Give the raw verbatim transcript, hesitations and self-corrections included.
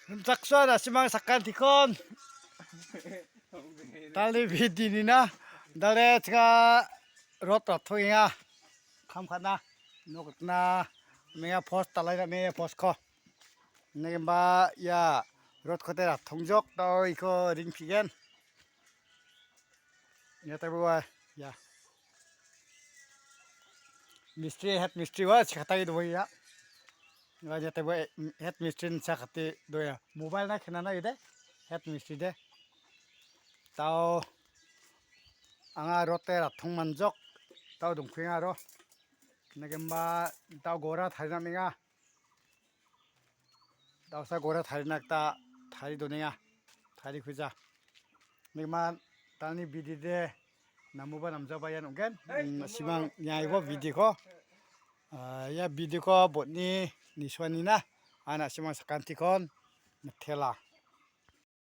Rimchaksoa na·simang sakantikon. Dal·e bidinina. Dal·e chinga rod rattoenga. Kam ka·na. Nok rikna. Menga post dal·aina me postko. Negenba ia rodkote rattongjok dao iko ringpigen. Ia taibo ua, ia. Mistri, head mistri ua chikatagi doa ia. Ua ia taibo, eh, head mistri ni chakati doa ia. Mobile na kenana ide. Head mistri de. Tao anga rote rattong manjok. Tao dongkuenga aro. Negenba tao gora tarina menga. Dal·sa gora tarina gita tari donenga. Tari kuja. Nikma tani bidide namuba namjaba ian ong·gen. Mm, simang niaibo bidiko. Ah, ia bidiko botni nisuanina. Ana simang sakantikon mitela.